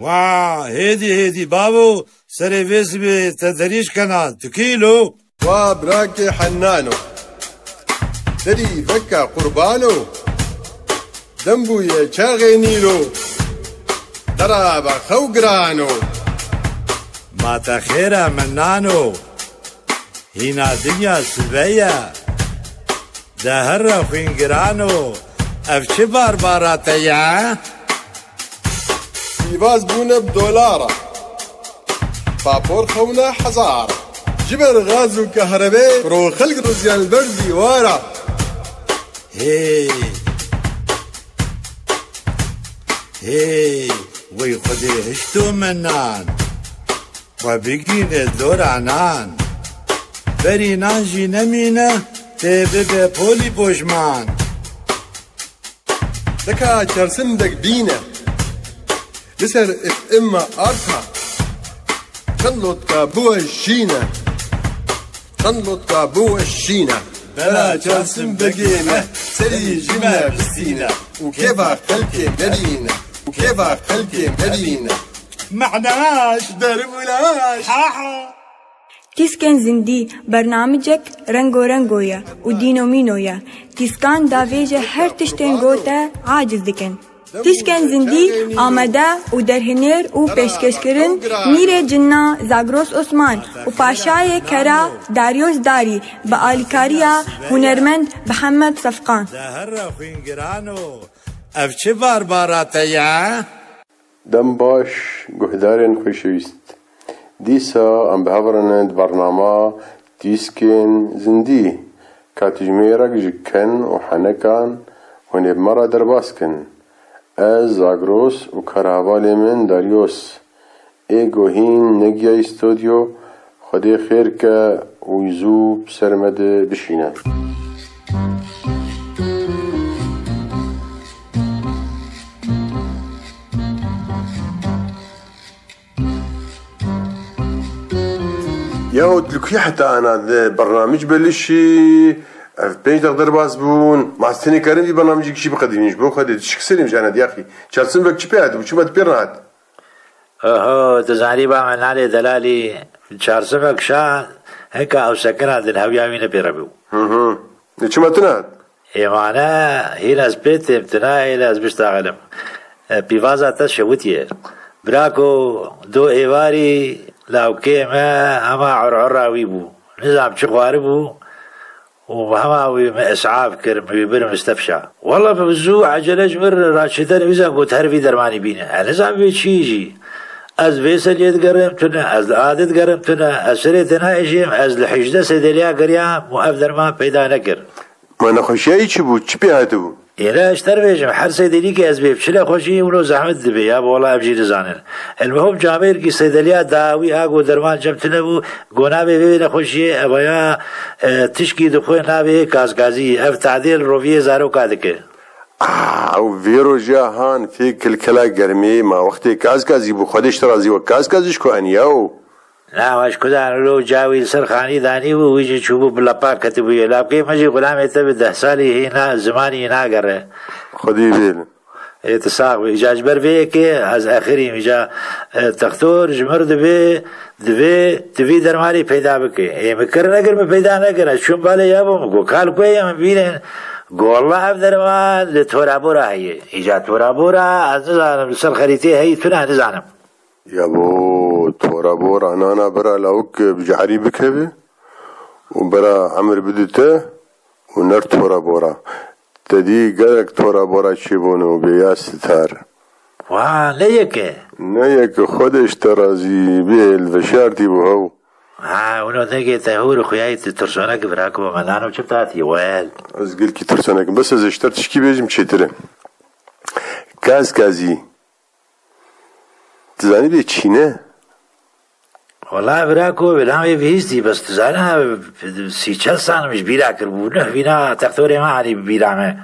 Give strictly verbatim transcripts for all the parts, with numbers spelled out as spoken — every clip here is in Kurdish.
Wa, hêdî hêdî bavo, serê vê sibê te derîş kena, tu kî lo? Wa birakê Hennano, derî veke qurbano, dem bûye çaxê nîro, te ra be xew girano. Ma te xêr e min nano, hîna dinya sibe ye, de here xwîn girano, ev çi barbara te ye? Pîvaz bûne bi dolara, papor xewne hezara. Ji ber gaz û kahrebê ro xelk riziyan li ber dîwara. Hê, hê, wey Xwedê hişto min nan, xwe bigîne dora nan. Berî nan jî nemîne, tê bibe polî pojman. Deka çarsimbek bîne, li ser F M arta, çend lotka biwe şîne, çend lotka biwe şîne. Bela çarsimbegê me, serî ji me bistîne, û kêfa xelkê me bîne, û kêfa xelkê me bîne. Mehnaş, derbulaş, ha ha. Tîskên Zindî bernamicek rengorengo ye û dînomîno ye. Tîskan davêje her tiştên gote aciz dikin. Tîskên Zindî amade û derhêner û pêşkêşkirin Mîrê Cinna Zagros Osman û Paşayê Kera Daryos Darî bi alîkariya hunermend Mihemed Sefqan. De here xwîn girano, ev çi barbara te ye? Dem baş, guhdarên xweşewîst. Dîsa em bi hev re ne di bernama Tîskên Zindî. Katijmêrek ji ken û henekan hûn ê bi me re derbas kin. Ez Zagros û karhevalê min Daryos. Ê go hîn negiyayî stodyo, Xwedê xêr ke û zû bi ser me de bişîne. Yaw, tu li kû heta ana di bernamij belişî? Ev pênc deq derbas bûn. Ma ez tenê karim vî bernamijê kişî biqedînin ji bo Xwedê. Tu çi kiserî min ji ana diyaxî? Çarsimbek çi pê hatibû? Çima tu pê nehat? Oho, tu zanî ba me nalê delalî. Çarsimbek şa heka ew sekina din hewiya wî ne pê re bû. Hı hı. Lê çima tu nehat? Ê mane, hîn ez pê têm, tu nayê lê ez biştaxilim. E, pîvaza te şewitiye. Birako, do êvarî, lawkê me hema urura wî bû. Nizam çi xwaribû û hema wî min isaf kir, min wî bir mistefşa. Walla bi zû ecele ji vir raçête nivîsan got her vî dermanî bîne. Ez nizam vê çî jî. Ez vê seliyê digerim tune, ez li adê digerim tune, ez serê te naêjim, ez li hejdeh seydeliya geriyam û ev derman peyda nekir. Ma nexweşiya wî çi bû? Çi pê hatibû? Êre ez ji te re bêjim, her seydelîkê ez bê bi çi nexweşiyê wilo zehmet dibe ya, bi wela ev jî nizanin. Elmuhim camêrkî seydeliya dawî a go derman cem tune bû, go nabê vê nexweşiyê, evaya, e, tişkî dixwe nabê kazkazî, ev tadê li roviyê zaroka dike. Ah, ew vê roja han fê kilkela germê, ma wextê kazkazî bû, Xwedê ji te razî we, kazkazî ji ku eniya o? Na, vaj kudan lo cawî li ser xanî danî bû, wî jî çûbû bi lepa ketibûye. Lawkê me jî xulamê te bi deh salî hîna zimanî nagere. Xwedî bêl. Ê, tu sax bî. Îca ji ber vê yekê ez exirîm. Îca, e, textor ji mir dibê, divê tu vî dermanî peyda bike. Ê, min kir nekir, min peyda nekir. Ez çûm balê ya bû, min got, "Kal ku ye min bînin?" Got, "Wallah ev derman li Torabora heye." Îca Torabora, ez nizanim, li ser xerîtê heyî tune nizanim. Yabo, Tora Bora, nana bira lawik bi cehrî bikeve û bira emir bidite û ner Tora Bora. Te dî gelek Tora Bora çêbûne û bê ya sitar. Wa, ne yeke. Ne yeke, Xwedê ji te razî bê, li veşartî bû hew. Ha, wilo degê te hûr xuyayî tu tirsonek bira ku me nano çi tatî wel. Ez gelkî tirsonek im. Bes ez ji te tişkî bêjim çêtir e. Kaz kazî. Tu zanî bê çî ne? Wala bira ku bi navê bihîstî, bes tu zana sî çel sanim ji bîra kiribû. Nuh vîna textorê me anî bi bîra me.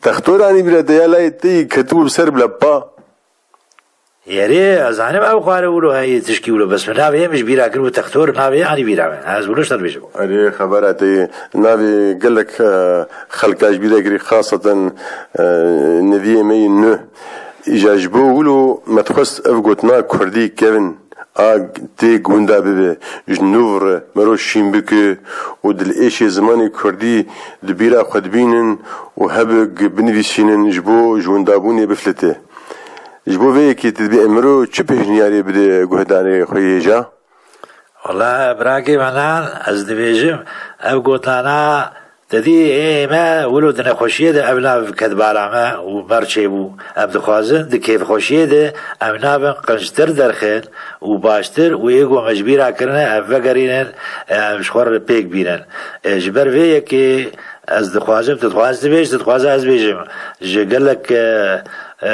Textor anî bîra te ya layê te yî ketibû bi ser bi lepa. Yerê, ez zanim ew xware wilo heye tişkî wilo, bes min navê min ji bîra kiribû textor navê anî bîra me. Ez wilo ji te dibêjim. Erê, xebera te yê. Navê gelek, e, xelka ji bîra kirî, xaseten, e, neviyê me yî Nuh. Îja ji bo wilo me dixwest ev gotina kurdî kevin a tê gunda bibe, ji nû re mero şîn bike û dilêşê zimanê kurdî di bîra xwe dibînin û hebig binivîsînin ji bo ji windabûnê biflite. Ji bo vê yekê tu dibê em mero çi pêşniyarê bide guhdarê xwe yê hêja? Wela birakê Menan, ez dibêjim, ev gotana te dî ê me wilo di nexweşiyê de ev nav ket bala me û mer çêbû. Em dixwazin di kêfxweşiyê de ev navin qinçtir derxin û baştir û ê ku me ji bîra kirine ev vegerînin, em ji xwe re pêk bînin. E, ji ber vê yekê ez dixwazim, tu dixwazî tu bêj, tu dixwazî ez bêjim. Ji gelek, e, e,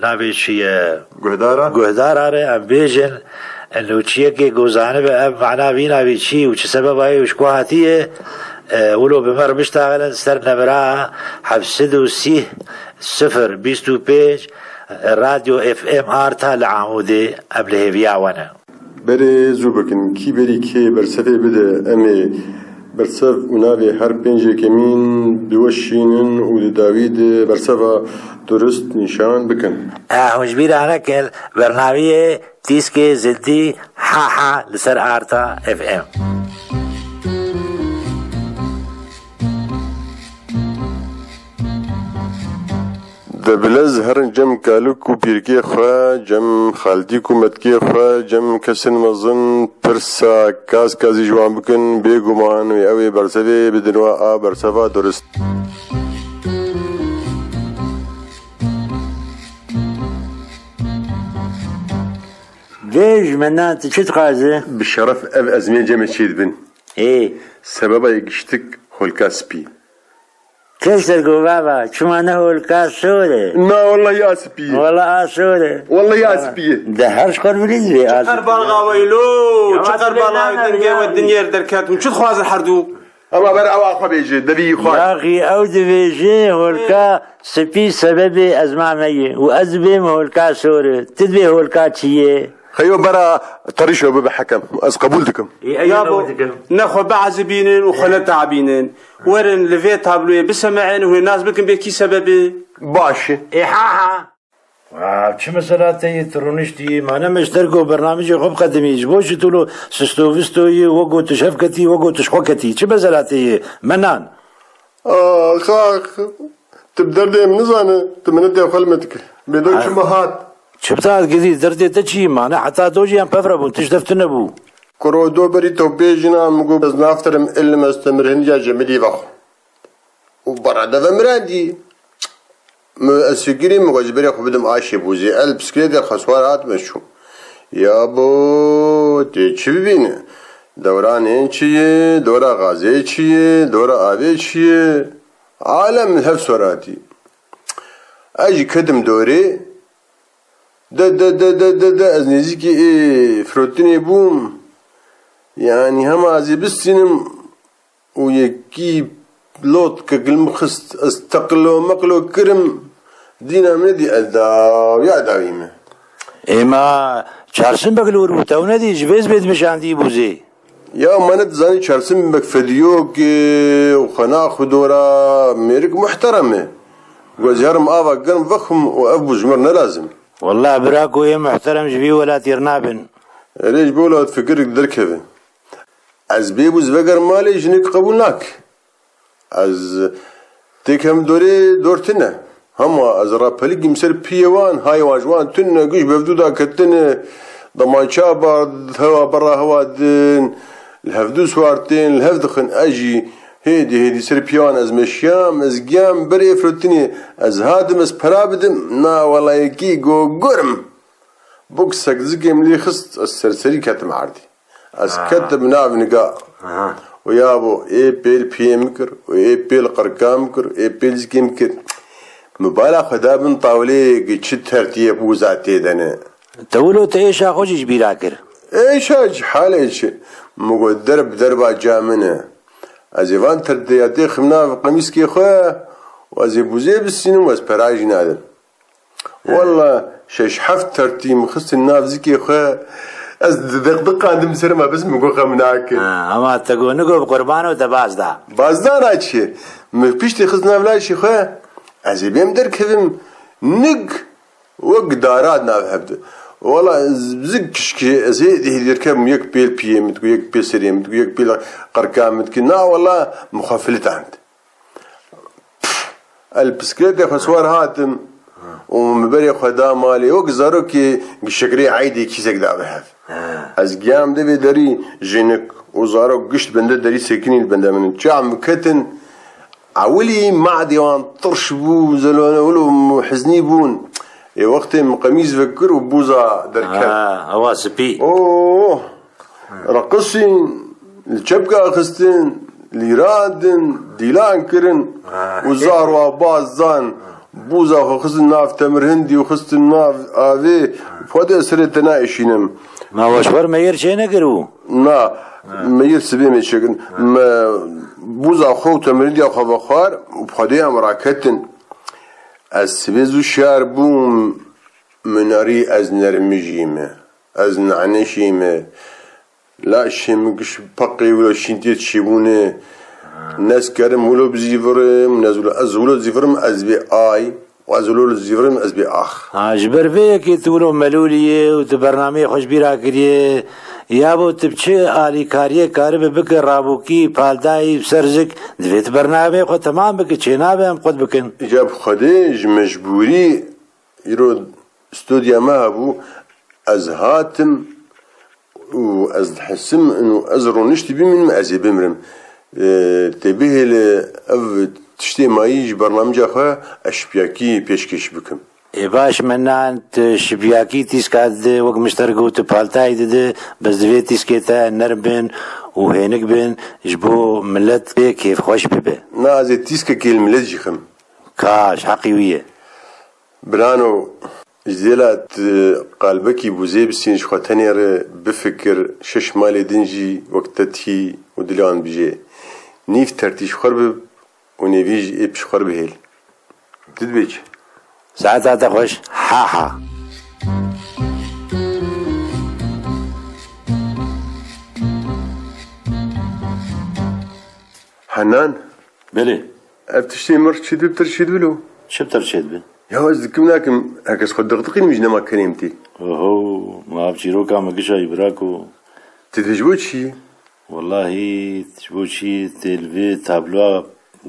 navê çi ye? Guhdara? Guhdara re em bêjin, nûçiyekê ku zanibe ev mana vî navê çi û çi sebeba ye û ji ku hatiye, e, wilo bi me re biştaxilin ser nemera heft sed û sî sifir bîst û pênc Radyo F M Arta li Amûdê, em li hêviya we ne. Berê zû bikin, kî berî kê bersevê bide, em ê bersev û navê her pênc yekemîn biweşînin û di dawî de berseva durist nîşan bikin. E, hûn ji bîra nekin, bernameyê Tîskê Zindî ha ha li ser Arta F M. De bilez herin cem kalik û pîrikê xwe, cem xaltîk û metkê xwe, cem kesên mezin pirsa kaz kazî ji wan bikin, bêguman wê ew ê bersevê bidin we a berseva durist. Bêj Menan, tu çi dixwazî? Bi şeref ev ezmên cemê çêdibin. Ê. Sebeba yê giştik holka spî. Kes dergo baba, çima ne holka sor e? Na, wellahî a spî ye. Wella a sor e. Wellahî a spî ye. De her ji xwe bilîz bê a spî. Çiqer balga weylo, çiqer balga dengê we dinyê derket. Hûn çi dixwazin herdû? Ama ber ew a xwe bêje, devî xwe. Yaxî ew dibêje holka spî sebebê ezma me ye û ez dibêm holka sor e. Tu dibê holka çi ye? Xeyo bera terîşo bibe hekem. Ez qebûl dikim. Ê, ez Ya qebûl bo, dikim. Ne xwe biezibînin û xwe neteabînin. Werin li vê tabloyê biseme'in û hê nas bikin bê kî sebebê. Baş e. Ê ha ha. Wa, çi mesela te yê tu rûniştî? Ma ne me ji dergo bernamijê xwe biqedimî. Ji bo çi tu lo sisto visto yî, wego tu ji hev ketî, wego tu ji xwe ketî? Çi mesela te yê? Menan. Ax, ax. Tu bi derdê min nizane, tu minetê xwe li me dikî. Bêdeng çima hat? Çi bi te hat gidî, derdê te çi? Ma ne heta dojî em pevre bûn, tişt dev tune bû. Kuro do berî to bêjina, min got, ez nafterim Îlim Estemir Hindiya Cemilî vexwe. Û bara de ve mirandî. Min ez fikirî, min got, ji berê xwe bidim aşê bûzê. El bisikletê xwe swar hatime çûm. Ya bo, tê çi bibîne? Dewranên çi ye? Dora gazê çi ye? Dora avê çi ye? Alem li hev soratî. Ez jî ketim dorê. De, de, de, de, de, de, ez nêzîkî ê firotinê bûm. Yanî hema ez ê bistînim û yekî lotkek li min xist, ez teqilo meqilo kirim. Dîna min nedî ez dawiya dawî me. Ê ma çarsimbek li wir bû, tew nedî, ji vê zibê dimijandî bûzê. Ya me ne dizanî çarsimbek fediyokê û xwe naxwe dora mêrik muhterem e. Got, ez herim ava germ vexwim û ev bû ji mir ne lazim. Wallah bira ku ê muhterem ji vî welatî re nabin. Erê, ji bo wela tu fikirek derkeve. Ez bê bûz veger malê jinik qebûl nak. Ez têk hem dorê dor tune. Hema ez rapelîgîm ser piyê wan, hay wan ji wan tune, giş bevdû da ketine, demança bar, hewa berra hewa din, li hevdû siwartên, li hev dixin, ez jî hêdî hêdî ser piya wan ez meşiyam, ez giyam berê firotinê, ez hatim ez pera bidim, na welayekî go gurim. Boksek zikê min lê xist, ez serserî ketim erdî. Ez Ha. ketim nav niga. Aha. Û ya bo, ê pêl piyê min kir, û ê pêl qirka min kir, ê pêl zikê min kir. Min bala xwe da bin tawleyê ki çi tertiyê bûza tê de ne. Te wilo te êşa xwe jî ji bîra kir. Êşa ji halê çi? Min got der bi derba ca min e. Ez ê van tertiya têxim nav qemîskê xwe û ez ê bûzê bistînim û ez pera jî nadim. Walla şeş heft tertî min xistin nav zikê xwe. Ez di deqdiqandim ser me, bes min got xem nake. Ha, ama te got nigo bi qurban û te baz da. Bazdana çi? Min piştî xist nav laşê xwe. Ez ê bêm derkevim. Nig Wek dara di nav hev de. Wela, zik kişkê, ez hê dihê dêrkem, yek pêl piyê min diku, yek pê serê min diku, yek pêl qirka min diku. Na wela, mixwe filitand. El piskletê xwe swar hatim û min berê xwe da malê. Wek zarokê gişekrê eydê kîsek dabe hev. Ez giyam devê derî jinik û zarok gişt bende derî sekinî li bende min. Çax min ketin, ewilî madê wan tirş bû, zelone wilo hiznî bûn. Ê wextê min qemîz vekir û bûza derket. Ha, ewa spî. Oh! Reqisîn, li çepka xistin, lîra din, dîlan kirin û zar û abaz zan, bûza xwe xistin nav temirhindî û xistin nav avê, xwedê serê te naêşînim. Ma we ji ber meyir çênekiribû? Na, meyir sibê me çêkirin. Me bûza xwe û temirhindiya xwe vexwar û xwedê em raketin. Ez sibê zû şiyar bûm, min arî ez nermijî me, ez nanişî me. Laşê min giş peqê wilo şîntiyê çêbûne. Neskerim wilo bizîvirim, nez wilo, ez wilo zîvirim, ez bê ay, û ez wilo zîvirim, ez bê ax. Ha, ji ber vê yekê tu wilo melûlî yê û tu bernameyê xwe ji bîra kiriye. Yabo tu bi çi alîkariyê karibe bike rabûkî, paldayî, bi ser zik, divê tu bernameyê xwe temam bike, çênabe em qut bikin. Îca bi Xwedê ji mecbûrî îro studya me hebû, ez hatim û ez dihesim û ez roniştî bimînim, ez ê bimrim. Ee, tê bihêle ev tiştê mayî ji bernamca xwe ez şipiyakî pêşkêş bikim. Ê baş, Mennan, tu şipiyakî tîska dide, wek min ji te re got, tu paltayî dide, bes divê tîskê te nerm bin û hênik bin, ji bo milet pê kêfxweş bibe. Na, ez ê tîskekê li milet jî xim. Kaş, heqî wî ye. Birano, ji dêla tu qalbekî bûzê bisîn, ji xwe tenê re bifikir, şeş malê din jî wek te tî û dilê wan bijê. Nîv tertî ji xwe re bib û nêvî jî ê pişt xwe re bihêl. Tu dibê çi? Saeta te xweş. Ha ha. Henan? Belê. Ev tiştê min çi dibtir çi dibilo? Çi bitir çi dibi? Ya ez dikim nakim, herkes xwe diqdiqînim ji nema kerêm tê. Oho, ma ev çîroka min gişayî birako. Tu dibê ji bo çi? Wellahî, ji bo çi tê li vê tabloya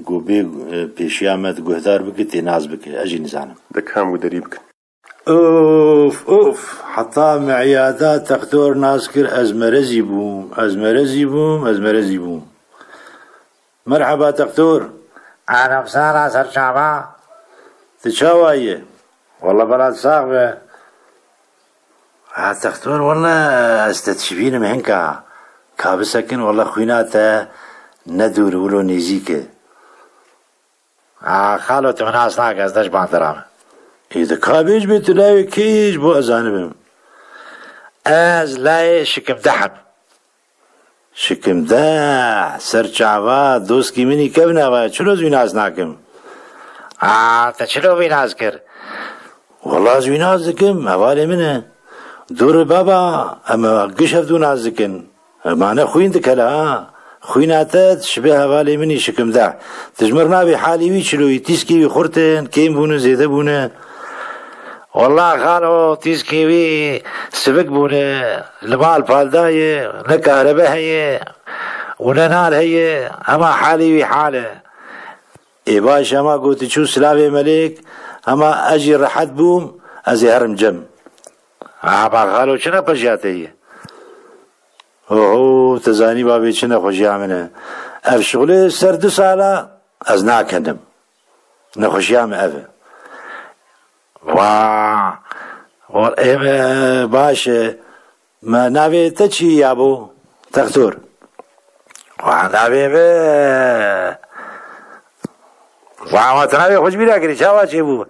ku bê, e, pêşiya me di guhdar bike, tê nas bike. Ez jî nizanim. De kam guderî bikin. Of, of, heta me îyada textor nas kir, ez merezî bûm, ez merezî bûm, ez merezî bûm. Merheba textor. Ehlem sehla, ser çava. Tu çawa yî? Walla bela tu sax be. Ha textor, walla ez te dişibînim hinka. Ka bisekin, walla xwîna te ne dûr, wilo nêzîk e. A, xalo, tu min nas nake, ez ne ji bandera me. Ê, de ka bêj bê, tu layê kê yî ji bo ez zanibim? Ez layê Şikimdeh im. Şikimdeh, ser çava, doskî min î kevna ve, çilo ez wî nas nakim? A, te çilo wî nas kir? Wela ez wî nas dikim, hevalê min e. Dûr baba, em giş hevdû nas dikin. Ma ne xwîn dikele ha. Xwîna te dişibe hevalê min î Şikimdeh. Tu ji mir navê halê wî çilo yî, tîskê wî xurt in, kêm bûne, zêde bûne. Wela xalo, tîskê wî sivik bûne, li mal palda ye, ne kahrebe heye û ne nar heye, hema halê wî hal e. Ê baş, hema got çû silavê melêk, hema ez jî rehet bûm, ez ê herim cem. Ama xalo, çi nexweşiya te ye? Oho, tu zanî babê çi nexweşiya min e. Ev şixulê ser du sala ez nakenim. Nexweşiya min ev e. Wa, wa, ê, e, baş e. Me navê te çi yabo? Textor. Wa navê me. Wa, wa, tu navê xwe ji bîra kirî, çawa çêbû?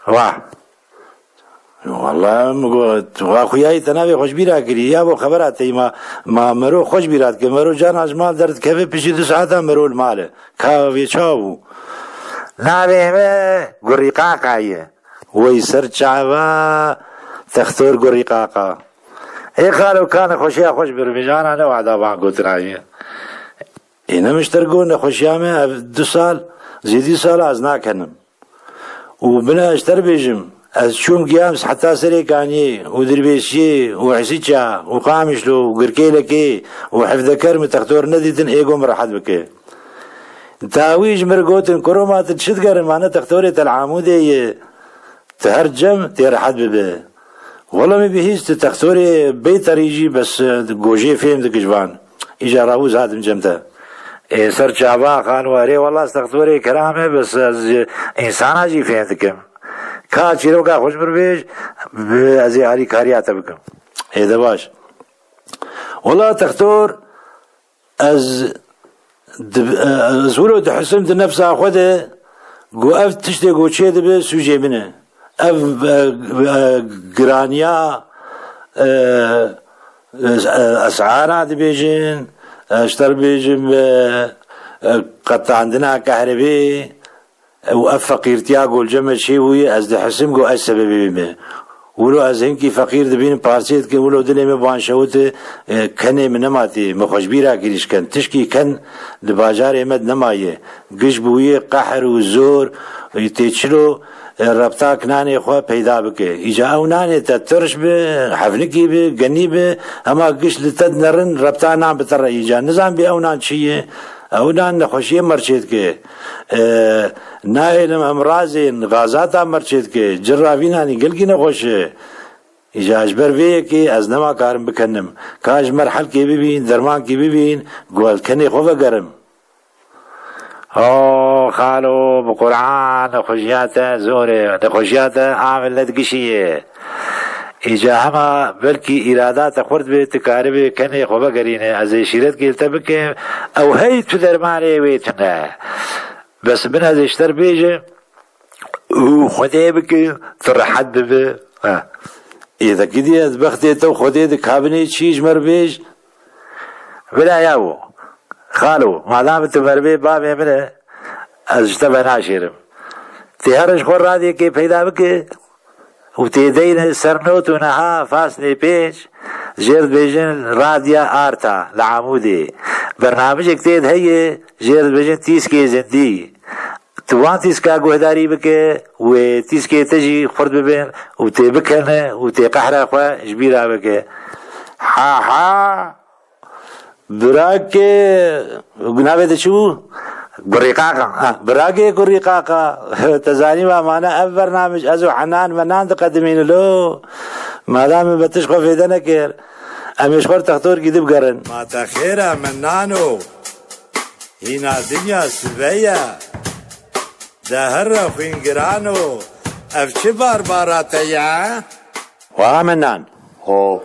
Wa. Walla min got, wa xuyayî te navê xwe ji bîra kirî. Yabo xebera te yî ma, ma mero xwe ji bîra dike. Mero cana ji mal derdikeve piştî du saeta mero li mal e. Ka vê çawa bû? Navê me Gurî Qaqa ye. Wey ser çava, textor Gurî Qaqa. Ê xalo, ka nexweşiya xwe ji biribêjana ne wada van gotina ye. Ê ne min ji te re got nexweşiya me ev du sal, zêdî sal ez nakenim. Û bine ez ji te re bêjim, Ez çûm giyam heta Serê Kaniyê û Dirbêsiyê û Hesîça û Qamişlo û Girkêlekê û Hevdeker, min textor nedîtin ê ku min rehet bike. Dawî ji min re gotin, Kuro ma tu çi digerin, ma ne textorê Tel Amûdê ye, tu her cem tê rehet bibe. Wela min bihîst tu textorê Beyterî jî, bes, e, gojê fêm dikij van. Îca rawûz hatim cem te. Ê ser çava xalo, erê wela ez textorê kiram e, bes ez ji însana jî fêm dikim. Ka çîroka xwe ji min bêj, bi-, ez ê alîkariya te bikim. Ê de baş. Wela textor, ez dib-, ez wilo dihisim di nefsa xwe de, ku ev tiştê ku çê dibe sûcê min e. Ev, e, e, giraniya, e, e, esara dibêjin, e, ji te re bêjim, e, e, qetandina qehrebê, û ev feqîrtiya ku li cem me çêbûye, ez dihisim ku ez sebebê wî me. Wilo ez hinkî feqîr dibînim, parsê dikim, wilo dilê me banşewit e, e, kenê min nema tê, min xwe ji bîra kirî ji ken. Tişkî ken li bajarê me de nemaye. Giş bûye qehr û zor, e, tê çilo, e, rebta ki nanê xwe peyda bike. Îca ew nanê te tirş bi, hevnikî bi, genî bi, hema giş li te dinerin, rebta nan bi te re. Îca nizan bê ew nan çi ye? Ew nan nexweşiyê me re çê dike. E, nahêlim emrazên, gazata me re çê dike. Cira vî nanî gelkî nexweş e. Îca ji ber vê yekê ez nema karim bikenim. Ka ji me re helkê bibîn, dermankî bibîn, ku ez kenê xwe vegerim. O xalo, bi Quran nexweşiya te zor e, nexweşiya te a milet gişî ye. Îca hema belkî îrada te xurt be, tu karibê kenê xwe vegerîne. Ez ê şîretkê li te bikim, ew hey tu dermanê wê tune. Bes min ez ê ji te re bêjim, û Xwedê bike, tu rehet bibe. Ha. Ê de gidî ez bextê te û Xwedê di kabinê çî ji me re bêj. Bila yawo. Xalo, madam tu merivê bavê min e, ez ji te venaşêrim. Tê here ji xwe radiyekê peyda bike û tê deyne ser not û niha faslê pênc, jêr dibêjin Radya Arta li Amûdê. Bernamijek tê de heye, jêr dibêjin Tîskê Zindî. Tu wan tîska guhdarî bike, wê tîskê te jî xurt bibin û tê bikene û tê qehra xwe ji bîra bike. Ha ha! Birakê, navê te çi bû? Kurîqaqa. Ha, birakê Kurîqaqa. Te zanî ma mane ev bernamij ez û Henan Menan diqedimîn lo. Madem min be tişt xwe fêde nekir, em ê ji xwe re textorkî din bigerin. Ma te xêr e Menano. Hîna dinya sibe ye. De here xwîn giran o. Ev çi barbara te ye? Wa Menan. Ho.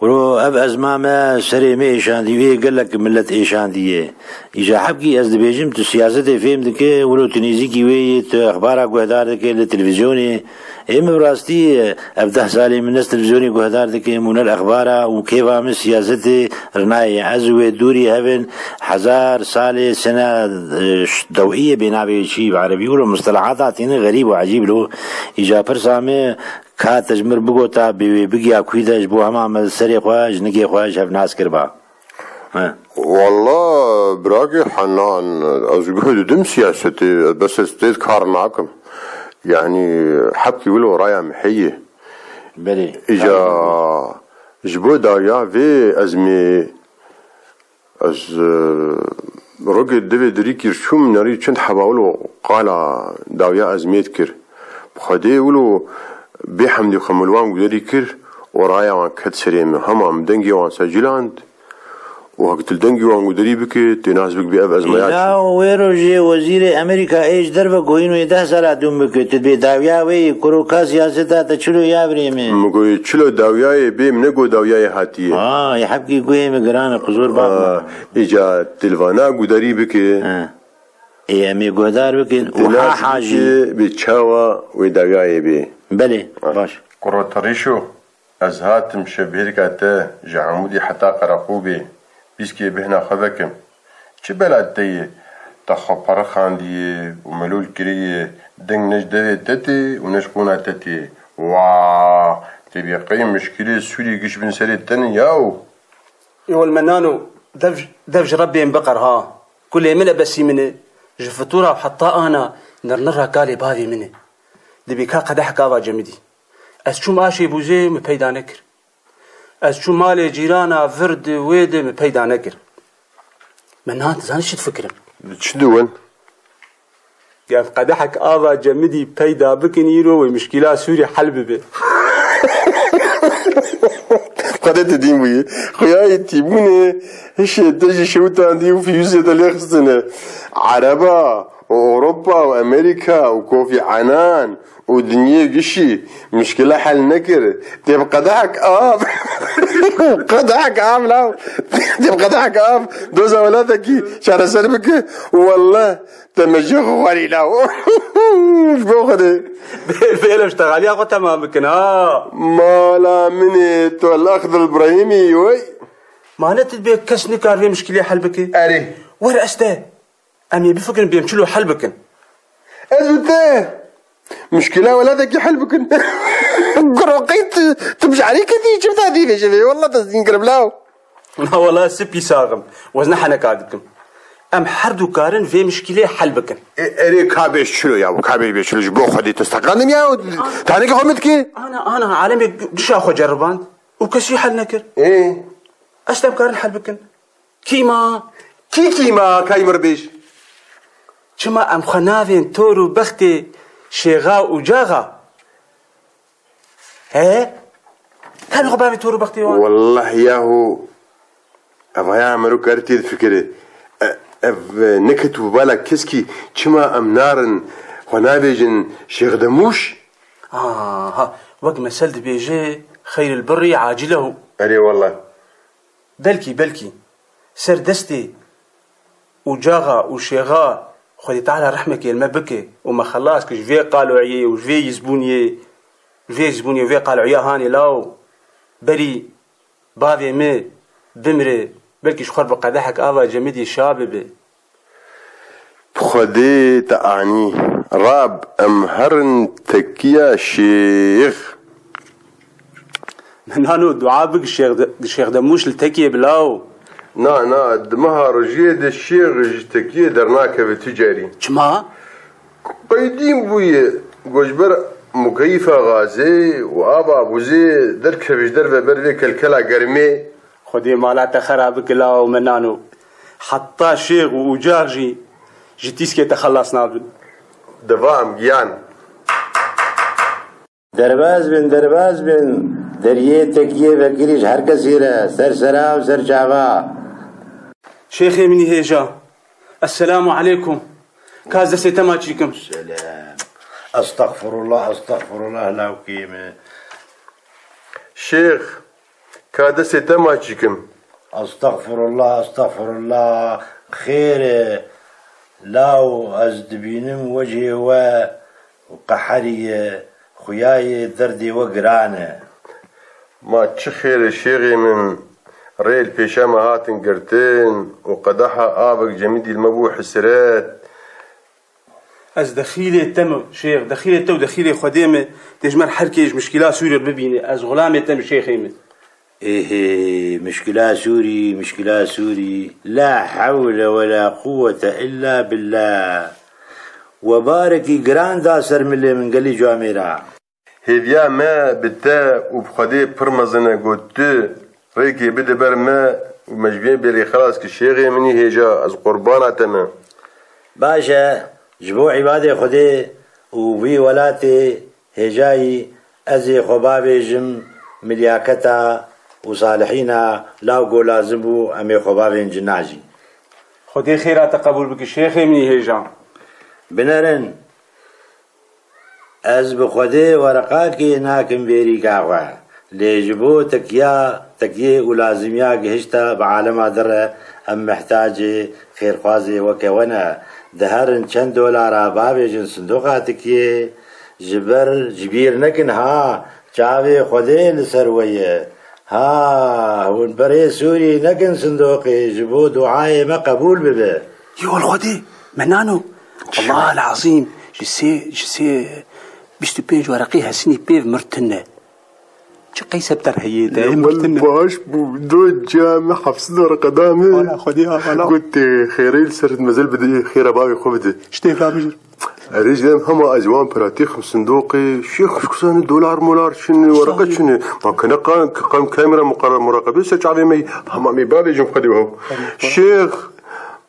Wilo ev ezma me serê me êşandî, wê gelek milet êşandiye. Îja hebkî ez dibêjim, tu siyasetê fêm dike, wilo tu nêzîkî wê yî, tu exbara guhdar dike li televîzyonê. Ê min bi rastî, ev deh salê min ne li televîzyonê guhdar dikim û ne li exbara û kêfa min siyasetê re nayê. Ez û wê dûrî hev in, hezar salê sene, e, ş-, dewiyê bê navê çî bi erebî. Wilo mustelahata tînin xerîb û ecîb lo. Îja pirsa me, Ka te ji min re bigota, bê wê bigiya kû de, ji bo hema me serê xwe, jinikê xwe ji hev nas kiriba. He. Walla, birakê Henan, ez guh didim siyasetê, bes ez tê de kar nakim. Yanî, hebkî wilo raya min heye. Belê. Îca ji bo dawiya vê ezmê Ez, e, rogê divê dirî kir çûm nerî çend heba wilo qala dawiya ezmêt kir. Bi Xwedê wilo bê hemdî xwe min li wan guderî kir û raya wan ket serê min. Hema min dengê wan secîland û hek tu li dengê wan guderî bike, tê nas bikbî ev ezmaya çi. Îna wê rojê wezîrê Amerîka ê ji derve goyîn wê deh sala dûm bike. Tu dibê dawiya wê yî, kuro ka siyaseta te çilo ya birê min? Min goyê çilo dawiyayê bê, min ne go dawiyayê hatiye. Ha, ê hebkî guhê min giran e, quzur bak. Ha, îca tilvana gudarî bike. Ha. Ê, em ê guhdar bikin û ha ha jî. Bê çawa wê dawiyayê bê. Belê, ha, baş. Kuro Terîşo, ez hatim şevbêrika te ji Amûdê heta Qereqûbê, pîskê bêhna xwe vekim. Çi bela te ye? Te xwe perixandiye û melûl kiriye, deng ne ji devê te tê û ne ji qûna te tê. Wa, tê bê qey mişkilê Sûrî giş bin serê te ne yaw. Ê wele Menano, dev, dev ji Rebbê min biqer ha. Kulê min e besî min e. Ji fitûra û heta ana nirnira kalê bavê min e. Dibê ka qedehek ava cemidî. Ez çûm aşê bûzê, min peyda nekir. Ez çûm malê cîrana vir di wê di, min peyda nekir. Min niha dizanî çi difikirim? Çi diwin? Gef qedehek ava cemidî peyda bikin îro wê mişkîla Sûrî hel bibe. Xwedê te dîn bûyî. Xuyayê tîbûnê hişê te jî şewitandî û fiyûzê te lê xistine. Ereba û Ewropa û Amerîka û Kofî Enan û dinyê gişî mişkile hel nekir. Tê bi qedehek av. Qedehek av law. Tê bi qedehek av. Doza welatekî çareser bike. Wallah te mejê xwe xwarî law. Ji bo Xwedê. Bê-, bêle ji texaliya xwe temam bikin ha. Mala min ê tu el Axdil Brahîmî wey. Ma ne tu dibê kes nikar vê mişkilê hel bike? Erê. Wer ez te. Em ê bifikirin, bêm çilo hel bikin. Ez û te. Muşkila welatekî hel bikin. Guroqî tu, tu mijarî kedî çi bita dî vêjevê. Wallah te zîn kirim law. Na wala sipî saxim. Wez ne heneka dikim. Em her du karin vê mişkilê hel bikin. E, erê ka bêj çilo ya, ka bêj bêj çilo ji bo Xwedê tu steqandim ya. Taneke xwe min dikê. Ana, ana, alemê gişa xwe ceriband. Û kesî hel nekir. Ê. Ez te em karin hel bikin. Kîma? Kî kîma? Kay mir bêj. Çima em xwe navên tor û bextê şêxa û caxa? He? Tenê xwe bavê tor û bextê wan. Wallah yahu, ev haya mero kar tê difikire. E, ev, e, neketu bala keskî, çima em narin xwe navêjin Şêx Demûş? Aha, wek mesel dibêje, xeyril birrî acilehu. Erê wallah. Belkî, belkî ser destê û caxa û şêxa Xwedê Teala rehmekê li me bike û me xelas ke ji vê qaloyê û ji vê yizbûniyê, ji vê yizbûniyê û vê qaloya hanê law berî bavê me bimire, belkî ji xwe bi qedehek ava cemidî şa bibe. Bi Xwedê te anî. Rab, em herin tekiya şêx. Nano, dua bik şêx de-, şêx Demûş li tekiyê bi law. Na, na, di meha rojiyê de şêx ji tekiyê dernakeve tu carî. Çima? Qeydîn bûye, ku ji ber mukeyîfa gazê û ava bûzê derkeve ji derve ber vê kelkela germê. Xwedê mala te xera bike lawa û me nano. Heta şêx û ucax jî ji tîskê te xelas nabin. Deva em giyan. Derbaz bin, derbaz bin. Deriyê tekiyê vekirî ji her kesî re, ser sera û ser çava. Şêxê min î hêja. Esselamu aleykum. Ka ez destê te maçî kim. Selam. Estexfirullah, estexfirullah, lawkê min. Şêx, ka destê te maçî kim. Estexfirullah, estexfirullah. Xêr e. Law ez dibînim wecihê we qeheriye, xuyayê derdê we giran e. Ma çi xêr e şêxê min, rê li pêşa me hatin girtin û qedeha avek cemidî li me bû hisret. Ez dexîlê te me, şêx, dexîlê te û dexîlê Xwedê me, tê ji me re her kê ji mişkîla Sûrî re bibîne. Ez xulamê te me, şêxê min. Êhê, mişkila Sûrî, mişkila Sûrî. La hewle we la quwwete illa billah. Webarekî giran da ser milê min gelî camêra. Hêviya me bi te û bi Xwedê pir mezin e, got tu, rêkê bide ber me û me ji vê bêrê xelas ki şêxê min î hêja, ez qurbana te me. Baş e, ji bo îbadê Xwedê û vî welatê hêjayî ez ê xwe bavêjim milyaketa û salihîna, law go lazim bû em ê xwe bavên cina jî. Xwedê xêra te qebûl bike şêxê min î hêja. Binerin. Ez bi Xwedê wereqakê nakim bêrîka xwe, lê ji bo tekiya, tekiyê û lazimiya gihişta bi alema di re em mihtacê xêrxwazê weke we ne. Diherin çend dolara bavêjin sindoqa tikiyê, ji ber ji bîr nekin ha, çavê Xwedê li ser we ye. Ha, hûn berê Sûrî nekin sindoqê, ji bo duayê me qebûl bibe. Yol Xwedê, me nano. Allah el azîm, ji sê, ji sê bîst û pênc wereqî hesinî pêv mirtine. Çi qeysepter heye te, Ya, mirtine. Baş bû, do ca me heft sed wereqe da me. Wala Xwedê ha, wala. Got, e, xêrê li ser mezel bide, xêra bavê xwe bide. Ji têvra bijir. Erê ji dem hema ez wan pratîxim sindoqê, şêx xuşkuzanî dolar molar çin, wereqe çin. Ma kene qan, qan kamera muqarrer muraqebe ser çavê me, hema me bavêjim xwedê ho. Şêx,